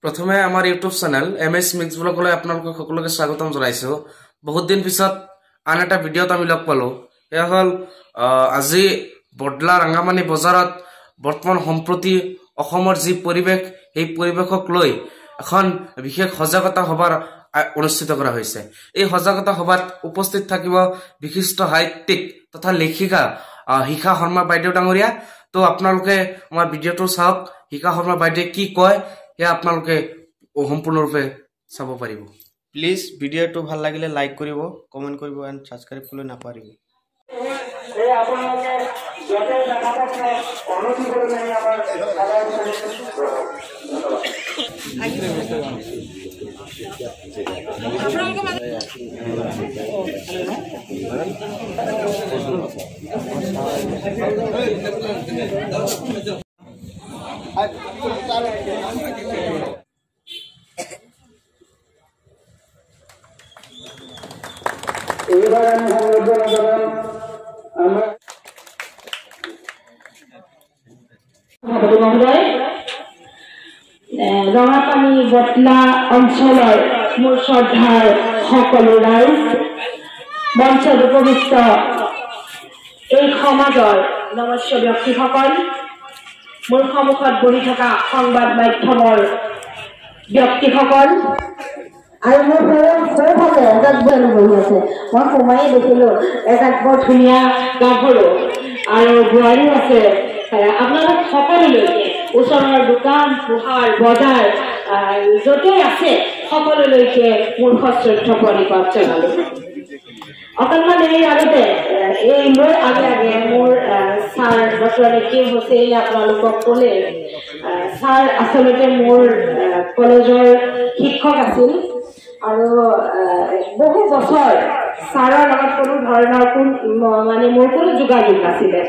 প্ৰথমে আমাৰ YouTube channel M S mix ব্লগলৈ আপোনালোকক সকলোকে স্বাগতম জনাইছোঁ। বহুত দিন পিছত আন এটা ভিডিঅ'ত আমি লগ পালোঁ। সেয়া হ'ল আজি বদলা ৰাঙামানি বজাৰত বৰ্তমান সম্প্ৰতি অসমৰ যি পৰিৱেশ, সেই পৰিৱেশক লৈ এখন বিশেষ সজাগতা সভাৰ অনুষ্ঠিত কৰা হৈছে। এই সজাগতা সভাত উপস্থিত থাকিব বিশিষ্ট সাহিত্যিক তথা লেখিকা শিখা শৰ্মা বাইদেউ ডাঙৰীয়া। তো আপোনালোকে আমাৰ ভিডিঅ'টো চাওক, শিখা শৰ্মা বাইদেৱে কি কয় সেয়া আপোনালোকে সম্পূৰ্ণৰূপে চাব পাৰিব। প্লিজ ভিডিঅ'টো ভাল লাগিলে লাইক কৰিব, কমেণ্ট কৰিব এণ্ড ছাবস্ক্ৰাইব কৰিবলৈ নাপাহৰিব। এইবাৰ আমি সংবৰ্ধনা জনাম আমাৰ সভাপতি মহোদয়, ৰঙাপানী বটলা অঞ্চলৰ মোৰ শ্ৰদ্ধাৰ সকলো ৰাইজ, মঞ্চত উপবিষ্ট এই সমাজৰ নমস্য ব্যক্তিসকল, মোৰ সন্মুখত বহি থকা সংবাদ মাধ্যমৰ ব্যক্তিসকল, আৰু মোৰ সোঁফালে এজাক বোৱাৰী বহি আছে। মই সোমায়ে দেখিলো এজাক বৰ ধুনীয়া গাভৰু আৰু বোৱাৰীও আছে। আপোনালোক সকলোলৈকে, ওচৰৰ দোকান পোহাৰ বজাৰ য'তেই আছে সকলোলৈকে মোৰ সশ্ৰদ্ধ প্ৰণিপাত জনালো। অকণমান এই আগতে এই মোৰ আগে আগে মোৰ ছাৰ ডক্টৰ নেকিব হুছেইনে আপোনালোকক ক'লে, ছাৰ আচলতে মোৰ কলেজৰ শিক্ষক আছিল আৰু বহু বছৰ ছাৰৰ লগত কোনো ধৰণৰ মানে মোৰ কোনো যোগাযোগ নাছিলে।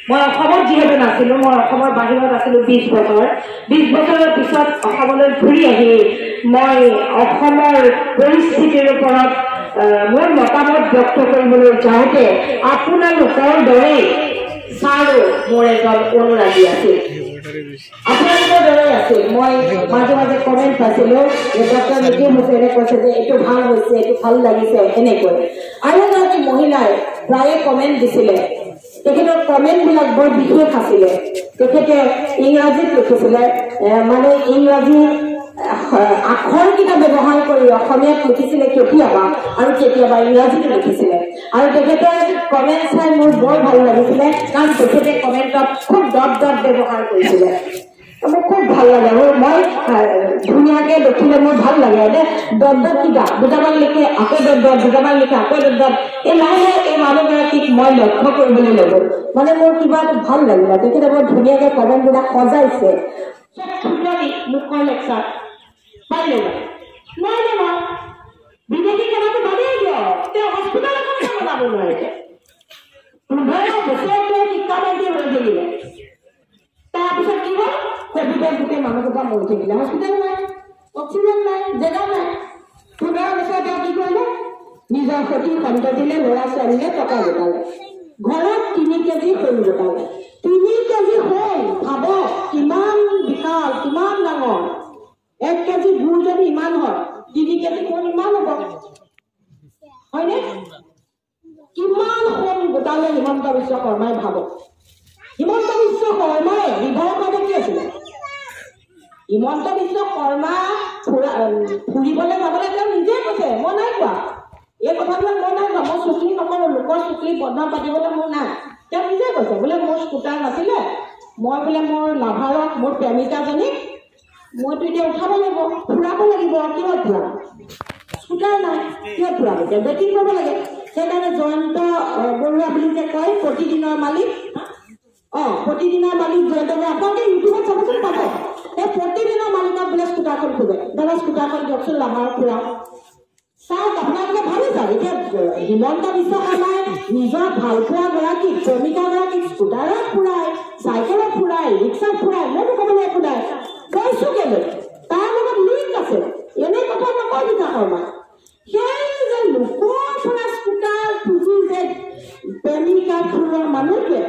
মই অসমত যিহেতু নাছিলোঁ, মই অসমৰ বাহিৰত আছিলোঁ 20 বছৰ। 20 বছৰৰ পিছত অসমলৈ ঘূৰি আহি মই অসমৰ পৰিস্থিতিৰ ওপৰত মোৰ মতামত ব্যক্ত কৰিবলৈ যাওঁতে আপোনালোকৰ দৰেই ছাৰো মোৰ এজন অনুৰাগী আছিল, আপোনালোকৰ দৰেই আছিল। মই মাজে মাজে কমেণ্ট পাইছিলোঁ যে ডক্টৰ নেকিব হুছেইনে কৈছে যে এইটো ভাল হৈছে, এইটো ভাল লাগিছে, এনেকৈ। আৰু এগৰাকী মহিলাই প্ৰায়ে কমেণ্ট দিছিলে, তেখেতৰ কমেণ্টবিলাক বৰ বিশেষ আছিলে। তেখেতে ইংৰাজীত লিখিছিলে, মানে ইংৰাজী আখৰকেইটা ব্যৱহাৰ কৰি অসমীয়াত লিখিছিলে কেতিয়াবা, আৰু কেতিয়াবা ইংৰাজীতো লিখিছিলে। আৰু তেখেতৰ কমেণ্ট চাই মোৰ বৰ ভাল লাগিছিলে, কাৰণ তেখেতে কমেণ্টত খুব ডট ডট ব্যৱহাৰ কৰিছিলে। মোক খুব ভাল লাগে আৰু মই ধুনীয়াকে দেখিলে মোৰ ভাল লাগে। যে ডট ডট কিবা দুটামান লিখে আকৌ ডট ডট, দুটামান লিখে আকৌ ডট ডট। এই লাহে লাহে এই মানুহগৰাকীক মই লক্ষ্য কৰিবলৈ ল'লো, মানে মোৰ কিবা এটা ভাল লাগিলে। তেখেতে বৰ ধুনীয়াকে কমেণ্টবিলাক সজাইছে। মোক লেকচাৰ পাৰিলে নাই নহয়, বিদেশী খেলাটো বাদেই দিয়ক, তেওঁ হস্পিটেল এখনকে বনাব নোৱাৰিলে। 15 বছৰ তেওঁ শিক্ষামন্ত্ৰী হৈ থাকিলে, তাৰপিছত কি হ'ল, কভিডত গোটেই মানুহসোপা মৰি থাকিলে। হস্পিটেল নাই, অক্সিজেন নাই, জেগা নাই। 15 বছৰ তেওঁ কি কৰিলে, নিজৰ সতি সন্ততিলে ল'ৰা ছোৱালীলে টকা গোটালে, ঘৰত 3 কেজি সোণ গোটালে। 3 কেজি সোণ ভাবক কিমান বিশাল, কিমান ডাঙৰ। 1 কেজি গুড় যদি ইমান হয়, 3 কেজি সোণ ইমান হ'ব, হয়নে? কিমান সোণ গোটালে হিমন্ত বিশ্ব শৰ্মাই ভাবক। হিমন্ত বিশ্ব শৰ্মাই বিবাহৰ কাৰণে কি আছিলে, হিমন্ত বিশ্ব শৰ্মা ফুৰিবলৈ যাবলৈ তেওঁ নিজে কৈছে, মই নাই কোৱা এই কথাবিলাক, মই নাই কোৱা, মই চুক্তি নকৰোঁ, লোকৰ চুক্তি বদনাম পাতিবলৈ মোৰ নাই। তেওঁ নিজে কৈছে বোলে মোৰ স্কুটাৰ নাছিলে, মই বোলে মোৰ লাভাৰক, মোৰ প্ৰেমিকাজনীক মইতো এতিয়া উঠাব লাগিব, ফুৰাব লাগিব, কিহত ফুৰাম, স্কুটাৰ নাই, কিহত ফুৰাব, এতিয়া বেটিং কৰিব লাগে। সেইকাৰণে জয়ন্ত বৰুৱা বুলি যে কয়, প্ৰতিদিনৰ মালিক, প্ৰতিদিনৰ মালিক জয়ন্ত বৰুৱা, আপোনালোকে ইউটিউবত চাবচোন পাব। সেই প্ৰতিদিনৰ মালিকক বোলে স্কুটাৰখন খোজে, দাদা স্কুটাৰখন দিয়কচোন লাভাৰক ফুৰাওঁ। চাওক আপোনালোকে ভাবি চাওক, এতিয়া হিমন্ত বিশ্ব শৰ্মাই নিজৰ ভালপোৱা গৰাকীক, প্ৰেমিকাগৰাকীক স্কুটাৰত ফুৰাই, চাইকেলত ফুৰাই, ৰিক্সাত ফুৰাই, মইতো ক'বলৈ একো নাই, কৈছো কেলৈ, তাৰ লগত লিংক আছে, এনে কথা নকয় শিখা শৰ্মা। সেই যে লোকৰ পৰা স্কুটাৰ খুজি যে প্ৰেমিকা ফুৰোৱা মানুহটোৱে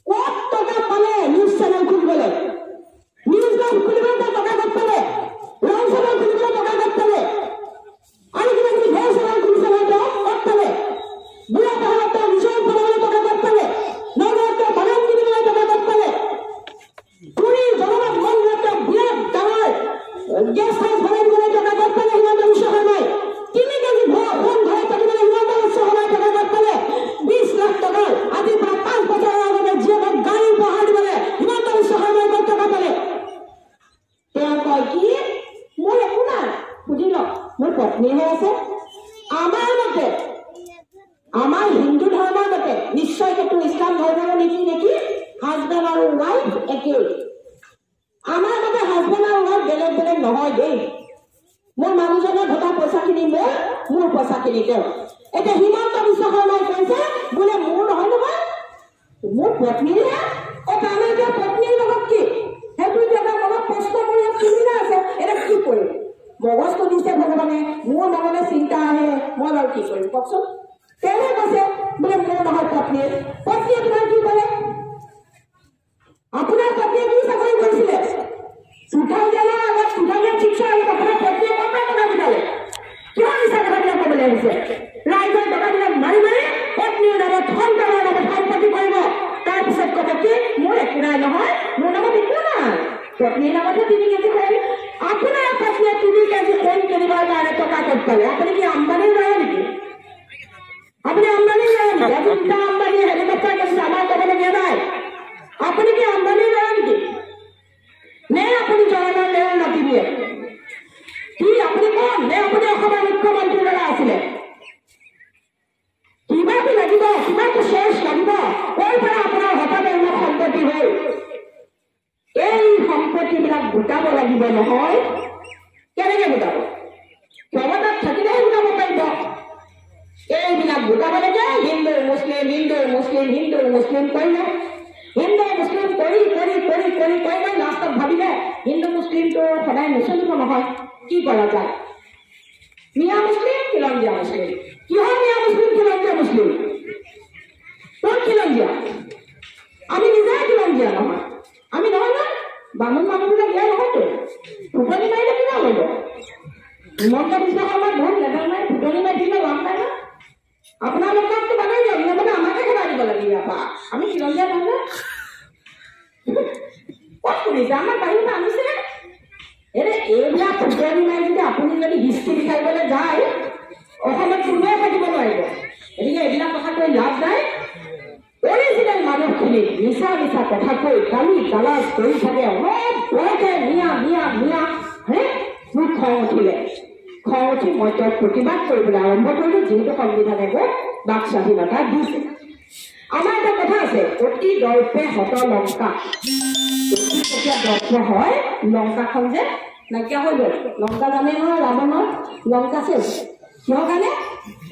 ক'ত টকা পালে নিউজ চেনেল খুলিবলৈ, নিউজ লাইভ খুলিবলৈ টকা ক'ত পালে? কয় কি মোৰ একো নাই, সুধি লওক, মোৰ পত্নীহে আছে। আমাৰ মতে, আমাৰ হিন্দু ধৰ্মৰ মতে, নিশ্চয় সেইটো ইছলাম ধৰ্মৰ নীতি নেকি, হাজবেণ্ড আৰু ৱাইফ একেই। আমাৰ মতে হাজবেণ্ড আৰু ৱাইফ বেলেগ বেলেগ নহয় দেই। মোৰ মানুহজনে ঘটা পইচাখিনি মোৰ, মোৰ পইচাখিনি তেওঁ। এতিয়া হিমন্ত বিশ্ব শৰ্মাই কৈছে বোলে মোৰ নহয় নহয়, মোৰ পত্নীৰহে। অ, তাৰমানে এতিয়া পত্নীৰ লগত কি, সেইটো এতিয়া এটা মনত প্ৰশ্ন কৰি সুবিধা আছে। এতিয়া কি কৰিম? মগজটো দিছে ভগৱানে, মোৰ মনলৈ চিন্তা আহে, মই বাৰু কি কৰিম কওকচোন? তেওঁহে কৈছে বোলে মোৰ নহয় পত্নীৰ। পত্নীয়ে তোমাৰ কি ক'লে? আপোনাৰ পত্নীয়ে কি চাকৰি কৰিছিলে? 2000ৰ আগত, 2006ৰ আগত আপোনাৰ পত্নীয়ে ক'ৰ পৰা টকা গোটালে? কিয় মিছা কথাবিলাক ক'বলৈ আহিছে? ৰাইজৰ টকাবিলাক মাৰি মাৰি পত্নীৰ নামত, সন্তানৰ নামত সম্পত্তি কৰিব, তাৰপিছত ক'ব কি মোৰ একো নাই নহয়, মোৰ নামত একো নাই, পত্নীৰ নামতহে 3 কেজি সোণ। আপোনাৰ পত্নীয়ে 3 কেজি সোণ কিনিবৰ কাৰণে টকা ক'ত পালে? আপুনি কি আম্বানীৰ ল'ৰা নেকি? আপুনি আম্বানীৰ ল'ৰা নেকি? আজি দুটা আম্বানীয়ে হেলিকপ্টাৰ কিনিছে, আমাৰ ক'বলগীয়া নাই। আপুনি কি আম্বানীৰ ল'ৰা নেকি? নে আপুনি জৱাহৰলাল নেহৰুৰ নাতিনীয়ে? কি আপুনি কোন? নে আপুনি অসমৰ মুখ্যমন্ত্ৰীৰ ল'ৰা আছিলে? কিবাটো লাগিব, কিবাটো চ'ৰ্চ লাগিব, ক'ৰ পৰা আপোনাৰ হঠাৎ এইবিলাক সম্পত্তি হ'ল? এই সম্পত্তিবিলাক গোটাব লাগিব নহয়। কেনেকে গোটাব? ক্ষমতাত থাকিলেহে গোটাব পাৰিব। এইবিলাক গোটাবলৈকে হিন্দু মুছলিম, হিন্দু মুছলিম, হিন্দু মুছলিম কৰিলে, হিন্দু মুছলিম কৰি কৰি কৰি কৰি কৰি লাষ্টত ভাবিলে হিন্দু মুছলিমটো সদায় নচলিব নহয়, কি কৰা যায়? মিয়া মুছলিম, খিলঞ্জীয়া মুছলিম। কিহৰ মিয়া মুছলিম, খিলঞ্জীয়া মুছলিম? কোন খিলঞ্জীয়া? আমি নিজে খিলঞ্জীয়া নহয়, আমি নহয় নহয়। বামুণ মানুহবিলাক ইয়াৰ নহয়তো। ফুটনি মাৰিলে কিমান হ'ব? হিমন্ত বিশ্ব শৰ্মাৰ বহুত লেবেল মাৰি ফুটনি মাৰি থাকিলে লাভ নাই নহয়। আপোনালোককতো বানাই দিয়ক, নহ'লে আমাকে খেদাই দিব লাগে ইয়াৰ পৰা। আমি খিলঞ্জীয়া নহয়। ক'ত শুনিছে? আমাৰ বাহিৰৰ পৰা আনিছে। এইবিলাক ফুটনি মাৰি যদি আপুনি যদি হিষ্ট্ৰী বিচাৰিবলৈ যায়, অসমত কোনোৱে থাকিব নোৱাৰিব। গতিকে এইবিলাক কথা কৈ লাভ নাই। অৰিজিনেল মানুহখিনি মিছা মিছা কথা কৈ গালি গালাজ কৰি থাকে, অলপ মিয়া মিয়া মিয়া। হে, মোৰ খং উঠিলে, খং উঠি মই তেওঁক প্ৰতিবাদ কৰিবলৈ আৰম্ভ কৰিলো, যিহেতু সংবিধানে মোক বাক স্বাধীনতা দিছে। আমাৰ এটা কথা আছে, অতি দৰ্পে হত লংকা। অতি যেতিয়া দৰ্প হয়, লংকাখন যে নাইকিয়া হৈ গ'ল। লংকা জানে নহয়, ৰাৱণৰ লংকা চেচ। কিহৰ কাৰণে?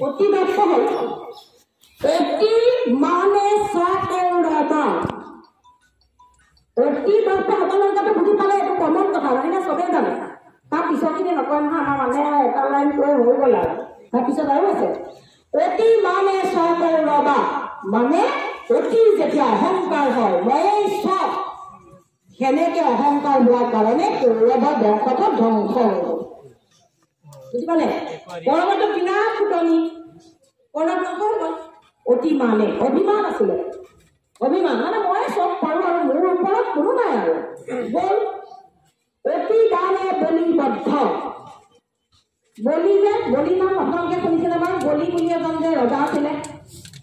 অতি দৰ্প হ'ল। অতি মানে সকৌৰবা, অতি দৰ্প হত লংকাটো বুজি পালে এইটো কমন কথা হয়নে? চবেই জানে। তাৰ পিছৰখিনি নকয় নহয়, আমাৰ মানুহে এটা লাইন কৈ হৈ গ'ল আৰু। তাৰপিছত আৰু আছে, অতি মানে সকৌৰবা, মানে অতি যেতিয়া অহংকাৰ হয়, মই চব, সেনেকে অহংকাৰ হোৱাৰ কাৰণে কৌৰৱ বংশটো ধ্বংস হৈ গ'ল। বুজি পালে? কৌৰৱটো বিনা ফুটনি কৌৰৱ ধ্বংস হৈ গ'ল। অতি মানে অভিমান আছিলে, অভিমান মানে মই চব পাৰো আৰু মোৰ ওপৰত কোনো নাই আৰু গ'ল। অতি দানে বলিবদ্ধ। বলি যে, বলি নাম আপোনালোকে শুনিছেনে বাৰু? বলি বুলি এজন যে ৰজা আছিলে,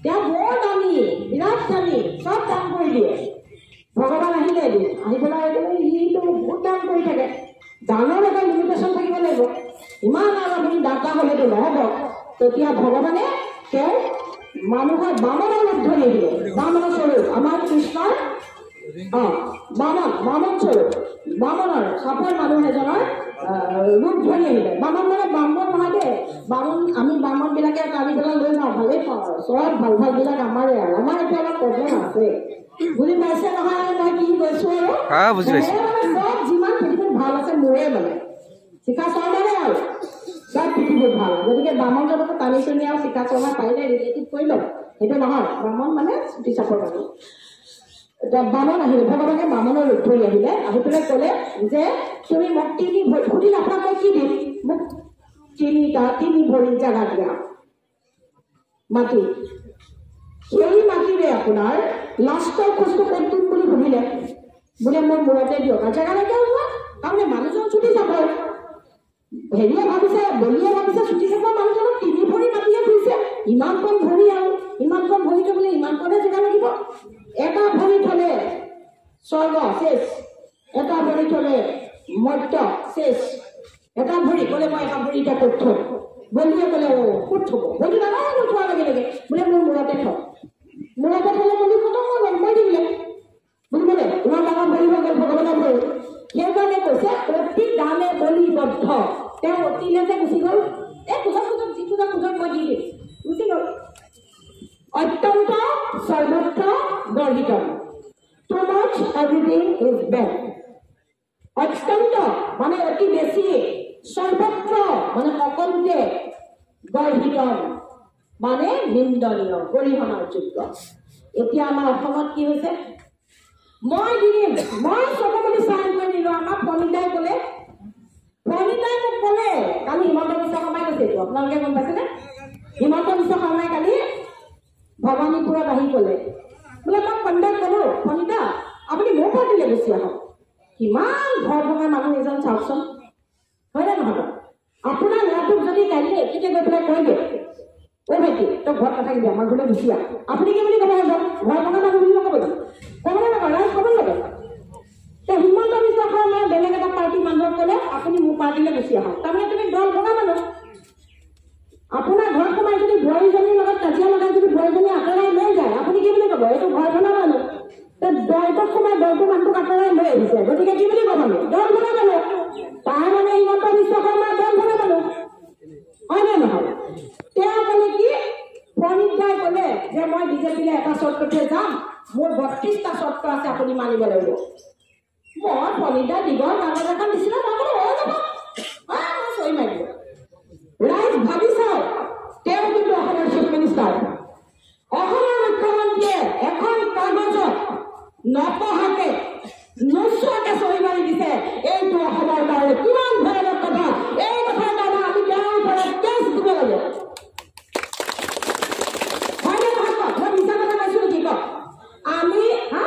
তেওঁ বৰ দানী, বিৰাট দানী, চব দান কৰি দিয়ে। ভগৱান আহিলে এদিন, আহি পেলাই ইটো বহুত দান কৰি থাকে। দানৰ এটা লিমিটেশ্যন থাকিব লাগিব, ইমান আৰু আপুনি দাতা হ'লেতো নহ'ব। তেতিয়া ভগৱানে তেওঁ মানুহৰ বামনৰ ৰূপ ধৰি আহিলে। বামনৰ স্বৰূপ, আমাৰ কৃষ্ণৰ বামন, বামন স্বৰূপ, বামনৰ চাপৰ মানুহ এজনৰ ৰূপ ধৰি আহিলে। বামন মানে বামন নহয় দেই, বামন আমি বামনবিলাকে টানি পেলাই লৈ যাওঁ, ভালেই পাওঁ আৰু চব ভাল ভালবিলাক আমাৰে আৰু। আমাৰ এতিয়া অলপ প্ৰব্লেম আছে, বুজি পাইছে নহয় মই কি কৈছো? আৰু চব যিমান পৃথিৱীত ভাল আছে মোৰে, মানে শিখা শৰ্মাৰে আৰু চব পৃথিৱীত ভাল। গতিকে বামনজনকো টানি টুনি আৰু শিখা শৰ্মা পাৰিলে ৰিলেটিভ কৰি লওক, সেইটো নহয়। বামন মানে চুটি চাপৰ মানুহ। এতিয়া বামন আহিলে, ভগৱানে বামনৰ ৰূপ ধৰি আহিলে, আহি পেলাই ক'লে যে তুমি মোক তিনি ভৰি সুধিলে, আপোনাক মই কি দিম? মোক তিনি ভৰি জেগা দিয়া মাটি, সেই মাটিৰে আপোনাৰ লাষ্টৰ খোজটো ক'ত দিম বুলি সুধিলে। বোলে মোৰ মূৰতে দিয়ক। আৰু জেগা নাইকিয়া হ'ল নহয়, তাৰমানে মানুহজন চুটি চাপৰ। হেৰিয়ে ভাবিছে, বলিয়ে ভাবিছে চুটি চাপৰ মানুহজনক তিনি ভৰি মাটিয়ে দিছে, ইমানকণ ভৰি আৰু ইমানকণ ভৰি থ'বলৈ ইমানকণে জেগা লাগিব। এটা ভৰি থ'লে স্বৰ্গ শেষ, এটা ভৰি থ'লে মৰ্ত শেষ এটা ভৰি ক'লে মই এটা ভৰি এতিয়া ক'ত থম? বলিয়ে ক'লে অ ক'ত থ'ব? বলি নালাগে থোৱাৰ লগে লগে বোলে মোৰ মূৰতে থওক। মূৰতে থ'লে বলি খতম হৈ গ'ল, মৰি থাকিলে। বুজিবলে ইমান ডাঙৰ ভৰি হৈ গ'ল ভগৱানৰ ভৰি। সেইকাৰণে কৈছে অতি দানে বলিবদ্ধ। তেওঁ অতিলে যে গুচি গ'ল, এই খোজক খোজক যি খোজক খোজক মই দি দিম, গুচি গ'ল। অত্যন্ত সৰ্বত্ৰ গৰ্হিত। Too much everything is bad. অত্যন্ত মানে অতি বেছি, সৰ্বত্ৰ মানে সকলোতে, গৰ্হিত মানে নিন্দনীয়, গৰিহণাৰ যোগ্য। এতিয়া আমাৰ অসমত কি হৈছে? মই দিম, মই চকু চাইন কৰি দিলো। আমাক ফণিতাই ক'লে, ফণিতাই মোক ক'লে কালি হিমন্ত বিশ্ব শৰ্মাই কৈছে এইটো, আপোনালোকে গম পাইছেনে? হিমন্ত বিশ্ব শৰ্মাই কালি ভৱানীপুৰত আহি ক'লে বোলে মই ফণিতাক ক'লো, ফণিতা আপুনি মোৰ পাৰ্টিলৈ গুচি আহক। কিমান ঘৰ ভঙা মানুহ এজন চাওকচোন, হয়নে নহয়? আপোনাৰ ল'ৰাটোক যদি কাইলৈ একেতে গৈ পেলাই কৈ দিয়ে, অ ভাইটি তই ঘৰত নাথাকিবি, আমাৰ ঘৰলৈ গুচি আহ, আপুনি কি বুলি ক'ব? এজন ঘৰ ভঙা মানুহ বুলি নক'ব জানো? ক'বনে নকয়? ৰাইজ ক'ব লাগে। হিমন্ত বিশ্ব শৰ্মাই বেলেগ এটা পাৰ্টীৰ মানুহক ক'লে আপুনি মোৰ পাৰ্টীলৈ গুচি আহক, তাৰমানে তুমি দল ভঙা মানুহ। আপোনাৰ ঘৰত সোমাই যদি বোৱাৰীজনীৰ লগত কাজিয়া লগাই যদি বোৱাৰীজনী আঁতৰাই লৈ যায়, আপুনি কি বুলি ক'ব? এইটো ঘৰ ভঙা মানুহ। দলটোত সোমাই দলটো মানুহটোক আঁতৰাই লৈ আহিছে, গতিকে কি বুলি ক'ব আমি? দল ভঙা মানুহ। তাৰ মানে হিমন্ত বিশ্ব শৰ্মা দল ভঙা মানুহ, হয়নে নহয়? তেওঁ ক'লে কি, ফণিদাই ক'লে যে মই বিজেপিলৈ এটা চৰ্ততে যাম, মোৰ 32টা চৰ্ত আছে, আপুনি মানিব লাগিব। মই ফণিদাই দীঘল কাগজ এখন দিছিলে, মই ক'লো হৈ যাব, মই চহী মাৰি দিলোঁ। ৰাইজ ভাবি চাওক, তেওঁ কিন্তু অসমৰ চিফ মিনিষ্টাৰ, অসমৰ মুখ্যমন্ত্ৰীয়ে এখন কাগজত নপঢ়াকে নোচোৱাকে চহী মাৰি দিছে। এইটো অসমৰ কাৰণে কিমান ভয়ানক কথা। এই কথাৰ কাৰণে আমি তেওঁৰ ওপৰত কেছ দিব লাগে, হয়নে নহয় কওক? মই মিছা কথা কৈছো নেকি কওক? আমি হা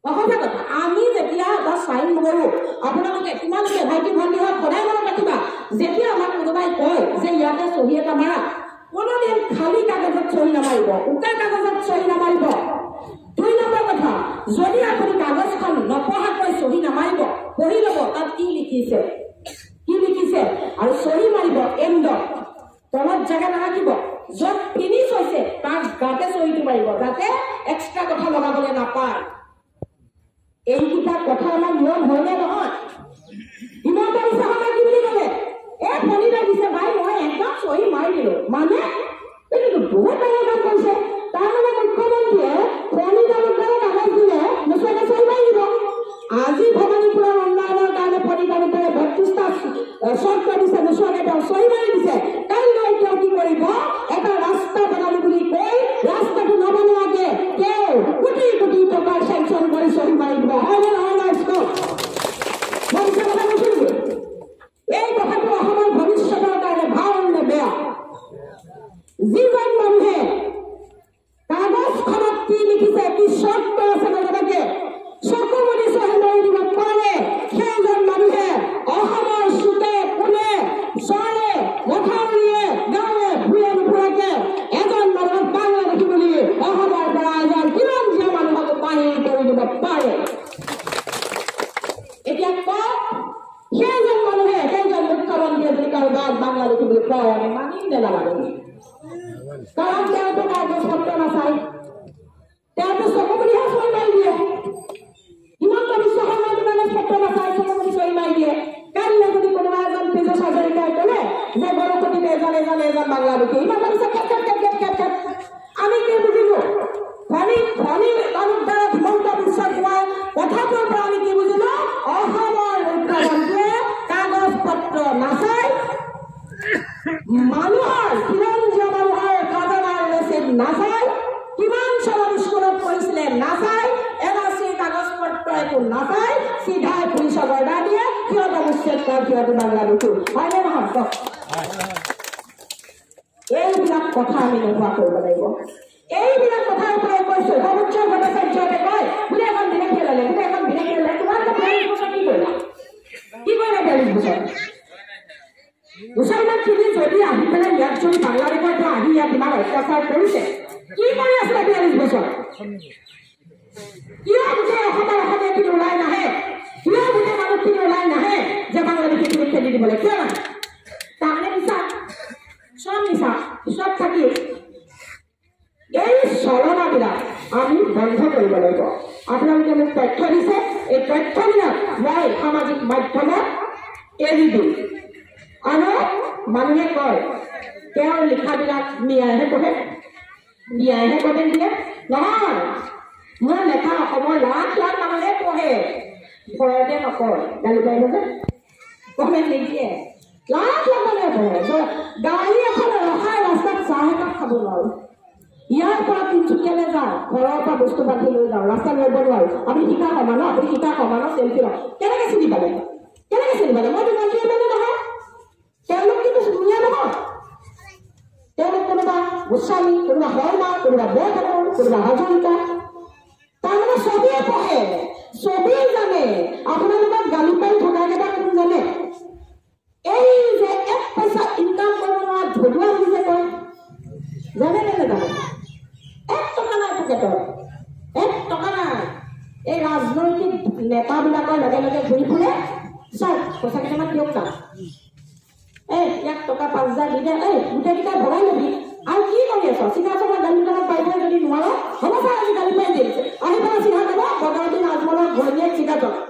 অসঁচা কথা। আমি যেতিয়া এটা চাইন কৰোঁ, আপোনালোকে তোমালোকে ভাইটি ভণ্টিহঁত সদায় মনত ৰাখিবা, যেতিয়া আমাক কোনোবাই কয় যে ইয়াতে চহী এটা মাৰা, কোনোদিন খালী কাগজত চহী নামাৰিব, উকা কাগজত চহী নামাৰিব। 2 নম্বৰ কথা, যদি আপুনি কাগজখন নপঢ়াকৈ চহী নামাৰিব, পঢ়ি ল'ব তাত কি লিখিছে, কি লিখিছে, আৰু চহী মাৰিব এণ্ডত, তলত জেগা নাৰাখিব, য'ত ফিনিছ হৈছে তাৰ গাতে চহীটো মাৰিব, যাতে এক্সট্ৰা কথা লগাবলৈ নাপায়। এইকেইটা কথা আমাৰ নিয়ম হয়নে নহয়? হিমন্ত বিশ্ব শৰ্মাই কি বুলি ক'লে? এই ফণিদাই দিছে ভাই, মই একদম চহী মাৰি দিলো। মানে এইটোতো বহুত ডাঙৰ কাম কৰিছে। তাৰমানে মুখ্যমন্ত্ৰীয়ে ফণী তালুকদাৰে কাগজ দিলে নোচোৱাকে চহী মাৰি দিব। আজি ভৱানীপুৰৰ উন্নয়নৰ কাৰণে ফণী তালুকদাৰে 32টা চৰ্ত দিছে, নোচোৱাকে তেওঁ চহী মাৰি দিছে। কাইলৈ তেওঁ কি কৰিব? এটা ৰাস্তা বনালো বুলি কৈ ৰাস্তাটো নবনোৱাকে তেওঁ কোটি কোটি টকাৰ চেংচন কৰি চহী মাৰি দিব, হয়নে নহয় ৰাইজ কওক? মই মিছা কথা কৈছো নেকি? এই কথাটো অসমৰ ভৱিষ্যতৰ কাৰণে ভাল নে বেয়া? যিজন মানুহে কাগজখনত কি লিখিছে, কি চৰ্ত আছে নজনাকে চকু মুদি চহী মাৰি দিব পাৰে, সেইজন মানুহে অসমৰ চুকে কোণে চৰে মথাউৰিয়ে গাঁৱে ভূঞে নুফুৰাকে এজন মানুহক বাংলাদেশী বুলি অসমৰ পৰা এজন খিলঞ্জীয়া মানুহক বাহিৰ কৰি দিব পাৰে। এতিয়া কওক, সেইজন মানুহে, সেইজন মুখ্যমন্ত্ৰীয়ে যদি কাৰোবাক বাংলাদেশী বুলি কয়, আমি মানিম নে নামানিম? কাৰণ তেওঁতো কাগজ পত্ৰ নাচায়, তেওঁতো চকু বুলিহে চহী মাৰি দিয়ে। হিমন্ত বিশ্ব শৰ্মাইতো কাগজ পত্ৰ নাচায়, চকু বুলি চহী মাৰি দিয়ে। কাইলৈ যদি কোনোবা এজন পীযুষ হাজৰিকাই ক'লে যে গৰুখুটিত এজন এজন এজন বাংলাদেশী, হিমন্ত বিশ্ব কেট কেট কেট কেট কেট কেট, আমি কি বুজিলো? ফণী ফণী তালুকদাৰক হিমন্ত বিশ্ব কোৱা কথাটোৰ পৰা আমি কি বুজিলো? অসমৰ মুখ্যমন্ত্ৰীয়ে কাগজ পত্ৰ নাচায়, মানুহৰ খিলঞ্জীয়া মানুহৰ খাজানাৰ ৰচিদ নাচায়, কিমান চনত স্কুলত পঢ়িছিলে নাচায়, এন আৰ চিৰ কাগজ পত্ৰ একো নাচায়, চিধাই পুলিচক অৰ্ডাৰ দিয়ে সিহঁতক উচ্ছেদ কৰ, সিহঁতে বাংলাদেশী, হয়নে নহয় কওক? এইবিলাক কথা আমি নোহোৱা কৰিব লাগিব। এইবিলাক কথাৰ পৰাই কৈছো, সৰ্বোচ্চ ভট্টাচাৰ্যই কয় বোলে এখন বিদেশী ল'লে, বোলে এখন বিদেশী ল'লে, তোমালোকে 42 বছৰ কি কৰিলা? কি কৰিলা 42 বছৰ? মুছলমানখিনি যদি আহি পেলাই ইয়াত যদি বাংলাদেশৰ পৰা আহি ইয়াত ইমান অত্যাচাৰ কৰিছে, কি কৰি আছিলে 42 বছৰ? কিয় গোটেই অসমৰ অসমীয়াখিনি ওলাই নাহে? কিয় গোটেই মানুহখিনি ওলাই নাহে? দিবলৈ কিয় নাহে? তাৰমানে মিছা, চব মিছা, চব থাকি। এই চলনাবিলাক আমি বন্ধ কৰিব লাগিব। আপোনালোকে মোক তথ্য দিছে, এই তথ্যবিলাক মই সামাজিক মাধ্যমত এৰি দিম। আৰু মানুহে কয় তেওঁৰ লিখাবিলাক মিয়াইহে পঢ়ে, মিয়াইহে কমেণ্ট দিয়ে। নহয়, মোৰ লেখা অসমৰ লাখ লাখ মানুহে পঢ়ে, ভয়তে নকয়, গালি পাৰিব যে কমেণ্ট নিদিয়ে। লাখ লাখ মানুহে পঢ়ে। গাড়ী এখন ৰখাই ৰাস্তাত চাহ একাপ খাব নোৱাৰো। ইয়াৰ পৰা তিনিচুকীয়ালৈ যাওঁ, ঘৰৰ পৰা বস্তু বান্ধি লৈ যাওঁ, ৰাস্তাত ৰ'ব নোৱাৰো। আপুনি শিকা কমা ন, আপুনি শিকা কমা ন, চেল্ফি লওক। কেনেকে চিনি পালে? কেনেকে চিনি পালে? মইতো মন্ত্ৰী মানুহ নহয়, তেওঁলোক কিন্তু ধুনীয়া নহয়। তেওঁলোক কোনোবা গোস্বামী, কোনোবা শৰ্মা, কোনোবা বৰঠাকুৰ, কোনোবা হাজৰিকা। তাৰমানে চবেই পঢ়ে, চবেই জানে। আপোনালোকক গালি পাৰি থকা কেইটা কোন জানে? এই যে এক পইচা ইনকাম কৰিব নোৱাৰা ধদুৱা বুলি যে কয়, জানে নে নাজানে? এক টকা নাই পকেটত, এক টকা নাই। এই ৰাজনৈতিক নেতাবিলাকৰ লগে লগে ঘূৰি ফুৰে। চাওক, পইচা কেইটামান দিয়ক না, এই ইয়াক টকা 5000 দি দে, এই গোটেইকেইটা ভগাই ল'বি। আৰু কি কৰি আছ? চিধা চধা গালি কেইটামান পাৰিব যদি নোৱাৰ, হ'ব ছাৰ আজি গালি পাৰি দিম। আহি পেলাই চিধা ক'ব, বদৰুদ্দিন আজমলৰ ঘৈণীয়েক চিধা চলা,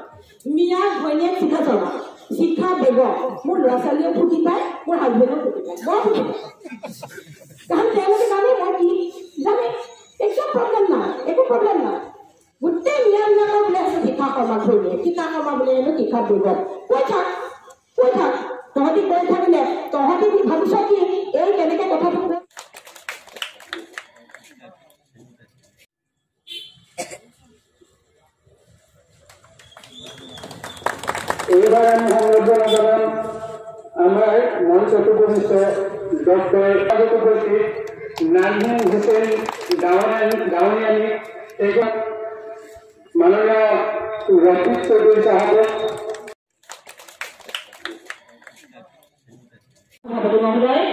মিয়া ঘৈণীয়েক চিধা চলা, শিখা বেগম। মোৰ ল'ৰা ছোৱালীয়েও ফুটি পায়, মোৰ হাজবেণ্ডেও ফুটি পায়, বৰ ফুটি পায়। কাৰণ তেওঁলোকে জানে মই কি জানে, একো প্ৰব্লেম নাই, একো প্ৰব্লেম নাই। গোটেই মিয়াবিলাকৰ বোলে আছে শিখা শৰ্মা ঘৈণীয়েক, শিখা শৰ্মা বোলে হেনো শিখা বেগম। কৈ থাক, কৈ থাক, তহঁতি কৈ থাকিলে তহঁতি ভাবিছ কি এই কেনেকে কথাটো কৈ। এইবাৰ আমি সংবৰ্ধনা জনাম আমাৰ মঞ্চত উপস্থিত ডক্টৰ উপস্থিত নাজমুল হুছেইন গাঁৱনীয়ানী, তেখেত মাননীয় ৰফিক চৌধুৰী চাহাবক। সভাপতি মহোদয়,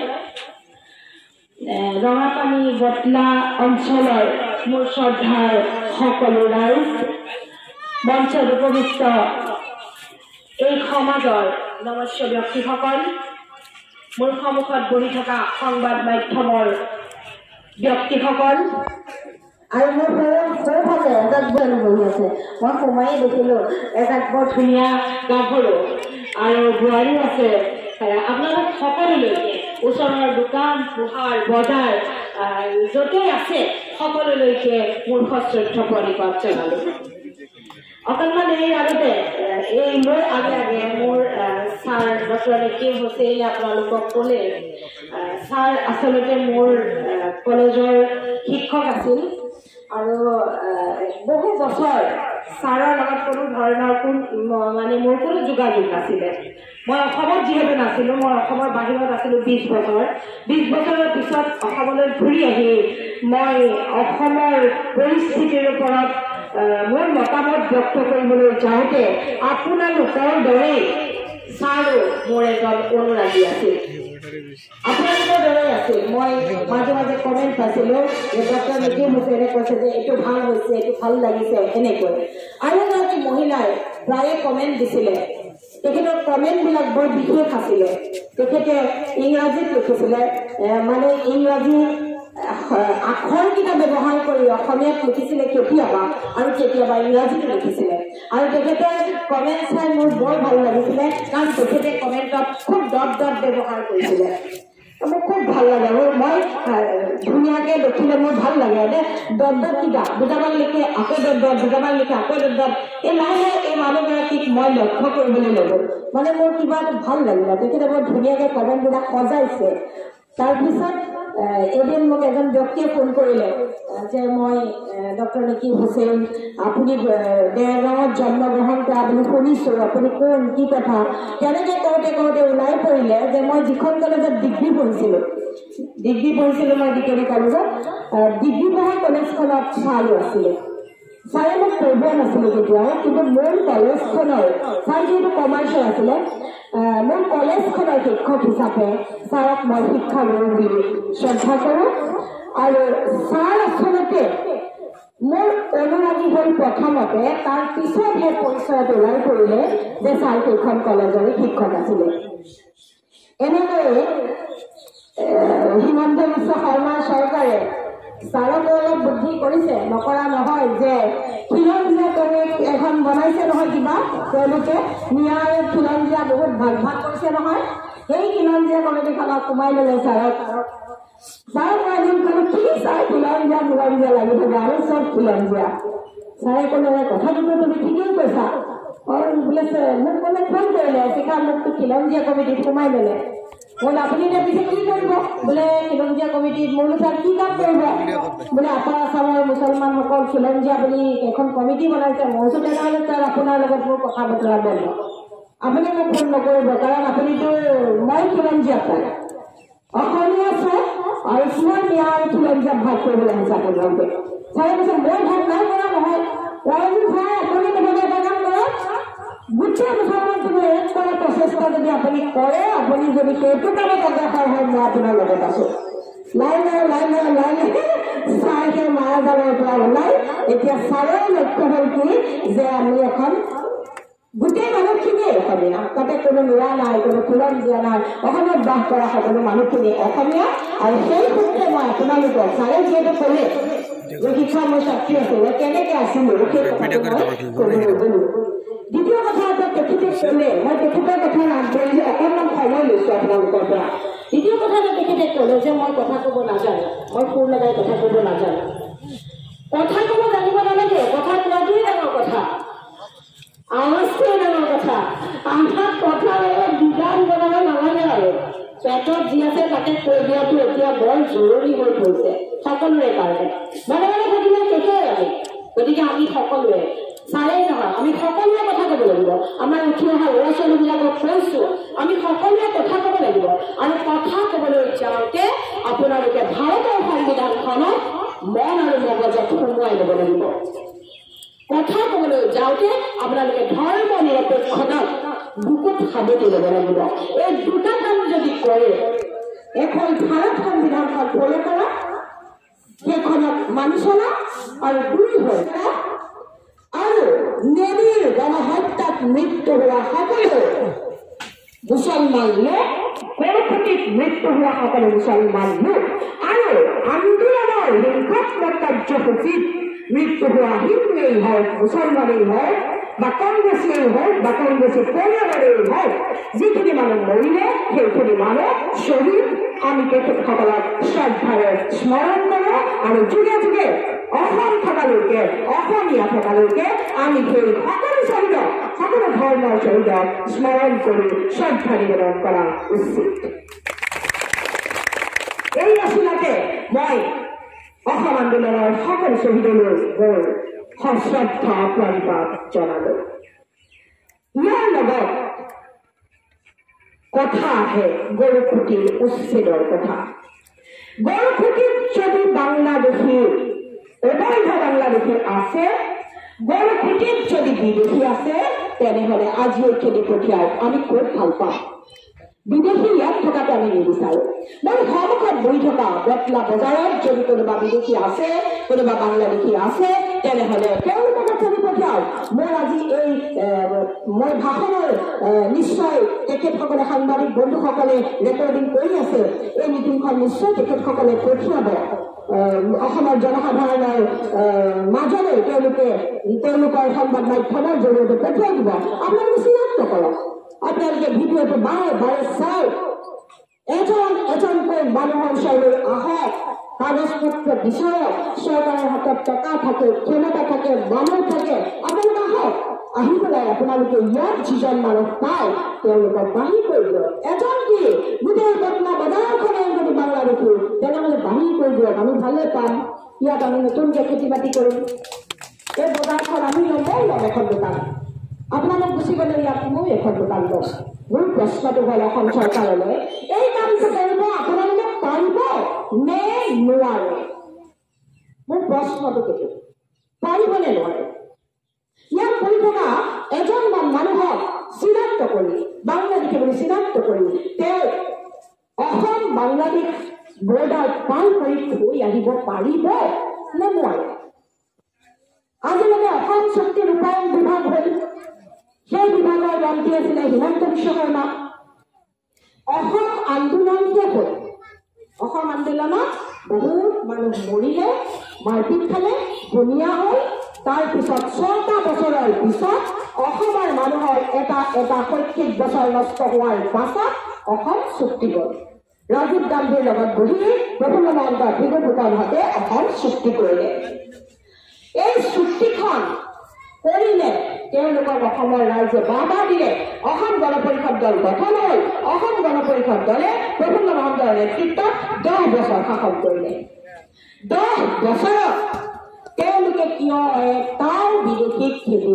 ৰঙাপানী বটলা অঞ্চলৰ মোৰ শ্ৰদ্ধাৰ সকলো ৰাইজ, মঞ্চত উপবিষ্ট এই সমাজৰ নমস্য ব্যক্তিসকল, মোৰ সন্মুখত বহি থকা সংবাদ মাধ্যমৰ ব্যক্তিসকল, আৰু মোৰ সোঁফালে এজাক বোৱাৰী বহি আছে। মই সোমায়ে দেখিলোঁ এজাক বৰ ধুনীয়া গাভৰু আৰু বোৱাৰীও আছে। আপোনালোক সকলোলৈকে, ওচৰৰ দোকান পোহাৰ বজাৰ য'তেই আছে সকলোলৈকে মোৰ সশ্ৰদ্ধ প্ৰণিপাত জনালোঁ। অকণমান এই আগতে, এই মোৰ আগে আগে মোৰ ছাৰ ডক্টৰ নেকিব হুছেইনে আপোনালোকক ক'লে, ছাৰ আচলতে মোৰ কলেজৰ শিক্ষক আছিল আৰু বহু বছৰ ছাৰৰ লগত কোনো ধৰণৰ মানে মোৰ কোনো যোগাযোগ নাছিলে। মই অসমত যিহেতু নাছিলোঁ, মই অসমৰ বাহিৰত আছিলোঁ 20 বছৰ। 20 বছৰৰ পিছত অসমলৈ ঘূৰি আহি মই অসমৰ পৰিস্থিতিৰ ওপৰত মোৰ মতামত ব্যক্ত কৰিবলৈ যাওঁতে আপোনালোকৰ দৰেই ছাৰো মোৰ এজন অনুৰাগী আছিল, আপোনালোকৰ দৰেই আছিল। মই মাজে মাজে কমেণ্ট পাইছিলোঁ যে ডক্টৰ নেকিব হুছেইনে কৈছে যে এইটো ভাল হৈছে, এইটো ভাল লাগিছে, এনেকৈ। আৰু এগৰাকী মহিলাই প্ৰায়ে কমেণ্ট দিছিলে, তেখেতৰ কমেণ্টবিলাক বৰ বিশেষ আছিলে। তেখেতে ইংৰাজীত লিখিছিলে, মানে ইংৰাজী আখৰকেইটা ব্যৱহাৰ কৰি অসমীয়াত লিখিছিলে কেতিয়াবা, আৰু কেতিয়াবা ইংৰাজীতো লিখিছিলে। আৰু তেখেতৰ কমেণ্ট চাই মোৰ বৰ ভাল লাগিছিলে, কাৰণ তেখেতে কমেণ্টত খুব ডট ডট ব্যৱহাৰ কৰিছিলে। মোক খুব ভাল লাগে আৰু মই ধুনীয়াকৈ লিখিলে মোৰ ভাল লাগে। ডট ডট কিবা দুটামান লিখে, আকৌ ডট ডট, দুটামান লিখে, আকৌ ডট ডট। এই লাহে লাহে এই মানুহগৰাকীক মই লক্ষ্য কৰিবলৈ ল'লো, মানে মোৰ কিবা এটা ভাল লাগিলে। তেখেতে বৰ ধুনীয়াকৈ কমেণ্টবিলাক সজাইছে। তাৰপিছত এদিন মোক এজন ব্যক্তিয়ে ফোন কৰিলে যে মই ডক্টৰ নেকিব হুছেইন, আপুনি দেৰগাঁৱত জন্মগ্ৰহণ কৰা বুলি শুনিছোঁ, আপুনি কোন, কি কথা। তেনেকৈ কওঁতে কওঁতে ওলাই পৰিলে যে মই যিখন কলেজত ডিগ্ৰী পঢ়িছিলোঁ, ডিগ্ৰী পঢ়িছিলোঁ মই ডিকেবি কলেজত, ডিগ্ৰী পঢ়া কলেজখনত ছাৰো আছিলে। ছাৰে মোক পঢ়োৱা নাছিলে কেতিয়াও, কিন্তু মোৰ কলেজখনৰ ছাৰ যিহেতু কমাৰ্চৰ আছিলে, মোৰ কলেজখনৰ শিক্ষক হিচাপে ছাৰক মই শিক্ষাগুৰু বুলি শ্ৰদ্ধা কৰোঁ। আৰু ছাৰ আচলতে মোৰ অনুৰাগী হ'ল প্ৰথমতে, তাৰ পিছতহে পৰিচয়ত ওলাই পৰিলে যে ছাৰ সেইখন কলেজৰে শিক্ষক আছিলে। এনেদৰে হিমন্ত বিশ্ব শৰ্মা চৰকাৰে ছাৰকো অলপ বুদ্ধি কৰিছে, নকৰা নহয় যে খিলঞ্জীয়া কমিটি এখন বনাইছে নহয় কিবা, তেওঁলোকে মিয়া আৰু খিলঞ্জীয়া বহুত ভাগ ভাগ কৰিছে নহয়, সেই খিলঞ্জীয়া কমিটিখনক সোমাই ল'লে ছাৰক। ছাৰক মই এদিন ক'লো, কি ছাৰ খিলঞ্জীয়া খিলঞ্জীয়া লাগি থাকে আৰু চব খিলঞ্জীয়া। ছাৰে ক'লে কথাটোতো তুমি ঠিকেই কৈছা। বোলে মোক ক'লে ফোন কৰিলে, শিখা মোকতো খিলঞ্জীয়া কমিটিত সোমাই ল'লে। বোলে আপুনি এতিয়া পিছে কি কৰিব? বোলে খিলঞ্জীয়া কমিটিত। মই বোলো ছাৰ কি কাম কৰিব? বোলে আপাৰ আছামৰ মুছলমানসকল খিলঞ্জীয়া বুলি এখন কমিটি বনাইছে। মই কৈছো তেনেহ'লে ছাৰ আপোনাৰ লগত মোৰ কথা বতৰা বন্ধ, আপুনি মোক ফোন নকৰিব, কাৰণ আপুনিতো মই খিলঞ্জীয়া পাই অসমীয়া ছাৰ আৰু কিমান মিয়া আৰু খিলঞ্জীয়া ভাগ কৰিবলৈ আহিছে আপোনালোকে। ছাৰে কৈছে মই ভাগ নাই কৰা নহয়, ছাৰ আপুনি তেনেকে এটা কাম কৰক, গোটেই মুছলমানখিনি এক কৰাৰ প্ৰচেষ্টা যদি আপুনি কৰে, আপুনি যদি সেইটো কামত অগ্ৰসৰ হয়, মই আপোনাৰ লগত আছো। লাই নাই লাই নাই লাই নাই ছাৰ সেই মায়াজালৰ পৰা ওলাই এতিয়া ছাৰৰ লক্ষ্য হ'ল কি যে আমি এখন গোটেই মানুহখিনিয়ে অসমীয়া, তাতে কোনো মিয়া নাই, কোনো খিলঞ্জীয়া নাই, অসমত বাস কৰা সকলো মানুহখিনি অসমীয়া। আৰু সেই সূত্ৰে মই আপোনালোকক ছাৰে যিহেতু ক'লে যে শিক্ষা মই ছাত্ৰী আছিলো, কেনেকে আছিলো সেই কথাটো মই ক'বলৈ গ'লো। দ্বিতীয় কথা এটা তেখেতে ক'লে, মই তেখেতৰ কথা আগবাঢ়ি অকণমান সময় লৈছো আপোনালোকৰ পৰা। দ্বিতীয় কথা এটা তেখেতে ক'লে যে মই কথা ক'ব নাজানো, মই সুৰ লগাই কথা ক'ব নাজানো। কথা ক'ব জানিব নালাগে, কথা কোৱাটোৱে ডাঙৰ কথা, আৱাজটোৱে ডাঙৰ কথা। আমাক কথা ডিজাইন বনাব নালাগে আৰু পেটত যি আছে তাকে কৈ দিয়াটো এতিয়া বৰ জৰুৰী হৈ পৰিছে সকলোৰে কাৰণে। মনে মনে থাকিলে শেষেই আমি। গতিকে আমি সকলোৱে, ছাৰেই নহয়, আমি সকলোৱে কথা ক'ব লাগিব। আমাৰ উঠি অহা ল'ৰা ছোৱালীবিলাকক কৈছো, আমি সকলোৱে কথা ক'ব লাগিব। আৰু কথা ক'বলৈ যাওঁতে আপোনালোকে ভাৰতৰ সংবিধানখনক মন আৰু মগজত সোমোৱাই ল'ব লাগিব। কথা ক'বলৈ যাওঁতে আপোনালোকে ধৰ্ম নিৰপেক্ষতাক বুকুত সাৱটি ল'ব লাগিব। এই দুটা কাম যদি কৰে, এখন ভাৰত সংবিধানখন ফ'ল' কৰা, সেইখনক মানি চলা, আৰু দুই হ'ল আৰু নেৰিৰ গণহত্যাত মৃত্যু হোৱা সকলো মুছলমান লোক, গৰুখুটিত মৃত্যু হোৱা সকলো মুছলমান লোক, আৰু আন্দোলনৰ হিংসাত্মক কাৰ্যসূচীত মৃত্যু হোৱা হিন্দুৱেই হওক, মুছলমানেই হওক, বা কংগ্ৰেছীয়েই হওক, বা কংগ্ৰেছী পৰিয়ালৰেই হওক, যিখিনি মানুহ মৰিলে সেইখিনি মানুহ শ্বহীদ। আমি তেখেতসকলক শ্ৰদ্ধাৰে স্মৰণ কৰোঁ আৰু যুগে যুগে অসম থকালৈকে, অসমীয়া থকালৈকে আমি সেই সকলো শ্বহীদক, সকলো ধৰ্মৰ শ্বহীদক স্মৰণ কৰি শ্ৰদ্ধা নিবেদন কৰা উচিত। এই আচলতে মই অসম আন্দোলনৰ সকলো শ্বহীদলৈ মোৰ সশ্ৰদ্ধা প্ৰণিপাত জনালো। ইয়াৰ লগত কথা আহে গৰুখুটিৰ উচ্ছেদৰ কথা। গৰুখুটিত যদি বাংলাদেশী, অবৈধ বাংলাদেশী আছে, গৰুখুটিত যদি বিদেশী আছে, তেনেহলে আজিও খেদি পঠিয়াওক, আমি খুব ভাল পাম। বিদেশী ইয়াত থকাটো আমি নিবিচাৰো। মই সন্মুখত বহি থকা বটলা বজাৰত যদি কোনোবা বিদেশী আছে, কোনোবা বাংলাদেশী আছে, তেনেহলে তেওঁলোকক খেদি পঠিয়াওক। মোৰ আজি এই মই ভাষণৰ নিশ্চয় তেখেতসকলে, সাংবাদিক বন্ধুসকলে ৰেকৰ্ডিং কৰি আছে, এই মিটিংখন নিশ্চয় তেখেতসকলে পঠিয়াব অসমৰ জনসাধাৰণৰ মাজলৈ, তেওঁলোকে তেওঁলোকৰ সংবাদ মাধ্যমৰ জৰিয়তে পঠিয়াই দিব। আপোনালোকে চিনাক্ত কৰক, আপোনালোকে ভিডিঅ'টো বাৰে বাৰে চাওক, এজন এজনকৈ মানুহৰ ওচৰলৈ আহক, কাগজ পত্ৰ বিচাৰক। চৰকাৰৰ হাতত টকা থাকে, ক্ষমতা থাকে, মানুহ থাকে, আপোনালোক আহক, আহি পেলাই আপোনালোকে ইয়াত যিজন মানুহ পায় তেওঁলোকক বাহিৰ কৰি দিয়ক। এজন কি গোটেই বটলা বজাৰখনে যদি বাংলাদেশী, তেনেহ'লে বাহিৰ কৰি দিয়ক, আমি ভালে পাম। ইয়াত আমি নতুনকৈ খেতি বাতি কৰিম, এই বজাৰখন আমি ল'ম, মই ল'ম এখন দোকান, আপোনালোক গুচি গ'লে ইয়াত মই এখন দোকান ল'ম। মোৰ প্ৰশ্নটো হ'ল অসম চৰকাৰলৈ, এই কামটো কৰিব আপোনালোকে পাৰিব নে নোৱাৰে? মোৰ প্ৰশ্নটো সেইটো, পাৰিব নে নোৱাৰে? ইয়াত পৰি থকা এজনমান মানুহক চিনাক্ত কৰি, বাংলাদেশী বুলি চিনাক্ত কৰি তেওঁ অসম বাংলাদেশ বৰ্ডাৰ পাৰ কৰি থৈ আহিব পাৰিব নে নোৱাৰে? আজিলৈকে অসম চুক্তি ৰূপায়ণ বিভাগ হ'ল, সেই বিভাগৰ মন্ত্ৰী আছিলে হিমন্ত বিশ্ব শৰ্মা। অসম আন্দোলন শেষ হ'ল। অসম আন্দোলনত বহুত মানুহ মৰিলে, মাৰপিট খালে, বনিয়া হ'ল। তাৰপিছত 6টা বছৰৰ পিছত অসমৰ মানুহৰ এটা এটা শৈক্ষিক বছৰ নষ্ট হোৱাৰ পাছত অসম চুক্তি গ'ল। ৰাজীৱ গান্ধীৰ লগত বহি প্ৰফুল্ল মহন্ত, ভৃগু ফুকনহঁতে অসম চুক্তি কৰিলে। এই চুক্তিখন কৰিলে, তেওঁলোকক অসমৰ ৰাইজে বাহবা দিলে। অসম গণ পৰিষদ দল গঠন হ'ল। অসম গণ পৰিষদ দলে প্ৰফুল্ল মহন্তৰ নেতৃত্বত 10 বছৰ শাসন কৰিলে। 10 বছৰত তেওঁলোকে কিয় এটাও বিদেশীক খেদিব